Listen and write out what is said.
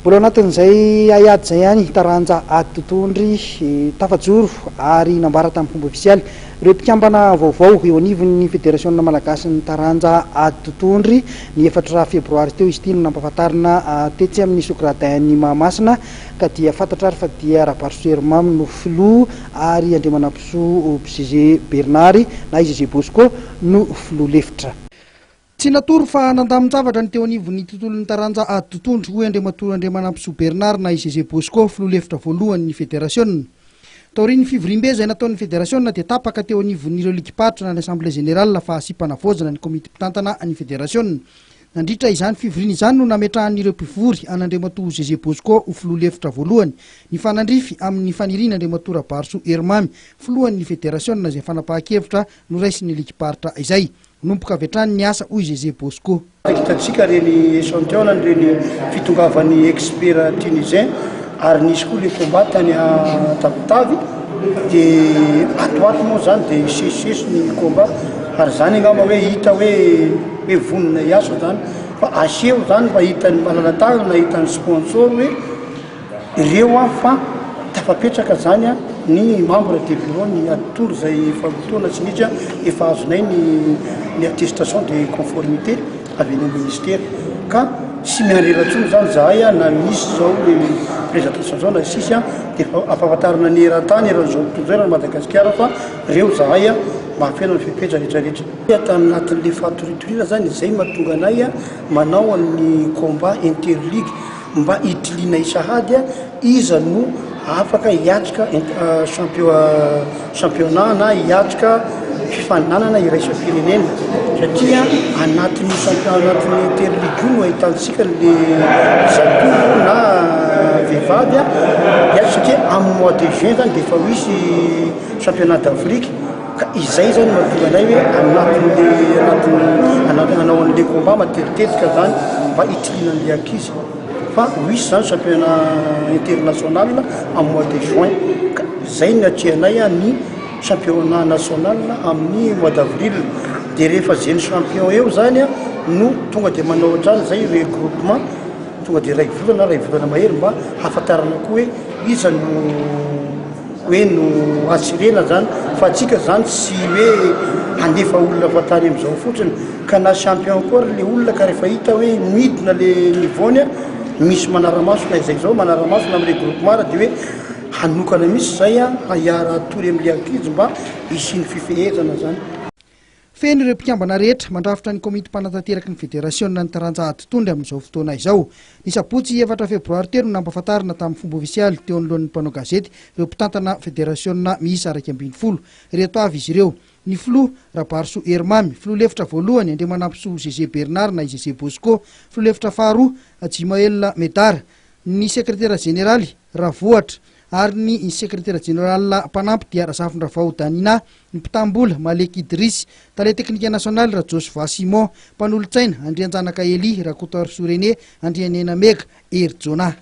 Mbola ao anatin'izay haiady izay ihany, taranja ady totohondry tafajoro ary nambara tamin'ny fomba ofisialy ireo mpikambana vaovao eo anivon'ny Federasiona malagasin'ny taranja ady totohondry. Ny efatra febroary teo izy ity no nampahafantarina tetsy amin'ny Sogradin-n'i Mahamasina ka dia fantatra ary fa dia Rabarisoa Herimamy no filoha ary Andriamanampisoa Zeze Bernard na i Zeze Bosco no filoha lefitra. Tsy natoro fa nandamin-javatra ny teo anivon'ny tontolon'ny taranja ady totohondry, hoy Andriamatoa Randriamanampisoa Bernard na i Zeze Bosco, filoha lefitra voalohan'ny federasiona. Taorian'ny fivoriambe izay nataon'ny federasiona dia tapaka teo anivon'ireo ligim-paritra na ny assemblée générale fa hasiam-panavaozana ny komity mpitantana ny federasiona. Nandritra izany fivoriana izany no nametrahan'ireo mpivory an'Andriamatoa Zeze Bosco ho filoha lefitra voalohany, nifanandrify amin'ny fanirian'Andriamatoa Rabarisoa Herimamy, filohan'ny federasiona izay fanapahan-kevitra noraisin'ny ligim-paritra izay. Nomboka avy hatrany ny asa, hoy Zeze Bosco. Hitantsika ireny échantillon ireny fitongavan'ny expert tunisien ary nisy koa le combat tany Tamatave dia ato ato moa zany dia hisesisesy ny combat ary zany angamba hoe hita hoe hoe vonona hiasa zany fa aseho zany mba hitan'ny malala-tanana na hitan'ny sponsor hoe Ireo aho fa tafapetraka zany ny membre de bureau ny atour zay efa roa taona tsy nisy efa azonay ny ny attestation de conformité avy any amin'ny ministera ka tsy miandry ela intsony zany zahay na misy zao le présentation zao na sisy de efa ampahafantarina ny eran-tany eran'izao tontolo izao eran'i Madagasikara fa reo zahay mahafeno ny fepetra rehetra rehetra. Tanatin'le fahatoritoriana zany izay mahatonga anay manao an'ny combat interligue Mba hitilianay sahady iza no afaka hiatrika championnat na hiatrika fifaninanana iraisam-pirenena satria anatin'io championnat anatin'ny interligue io no ahitantsika le zatovo na vehivavy hiatrika satria amin'ny mois de juin zany dia efa ho hisy championnat d'Afrique ka izay zany mahatonga anay hoe anatin'le anatin'ny hanao an'le combat matetitetika zany mba hitiliana an'le ankizy fa ho hisy zany championnat international amin'ny mois de juin ka zay ny atrehanay ny championnat national amin'ny mois d'avril de rehefa zay ny champion eo zany no tonga de manao hatrany zay regroupement tonga de ray volana ray volana mahery mba hahafantarana koa hoe iza no hoe no assurena zany fa atsika zany tsy hoe handefa olona fa tany amizao fotsiny ka na champion koa ary le olona ka rehefa hita hoe midina le niveau-ny a misy manaramaso na izay zao manaramaso na amle groupement ary de hoe hanokana mihitsy zay a hiara hatory amle ankizy mba hisian'ny fifehezana zany. Feno ireo mpikambana rehetra mandrafitra ny komity mpanatanteraky ny federasiona ny taranja ady tondry amin'izao fotoana izao. Ny sabotsy efatra febroary teo no nampahafantarina tamin'ny fomba ofisialy teo anoloan'ny mpanao gazety ireo mpitantana federasiona miisa 11. Ireto avy izy ireo, Ny filoha, Rabarisoa Herimamy, filoha lefitra voalohany, Andriamanampisoa Zeze Bernard na i Zeze Bosco, filoha lefitra faharoa, Jimael Medard, ny sekretera jeneraly, Ravohatra, ary ny sekretera jeneraly mpanampy dia Razafindravao Danina, ny mpitam-bola, Malek Idrisy, tale teknika nasionaly, Rajosovaha Simon, mpanolotsaina, Andrianjanaka Elie, Rakotoarisoa René, Andrianena Mega, Hery Jonah.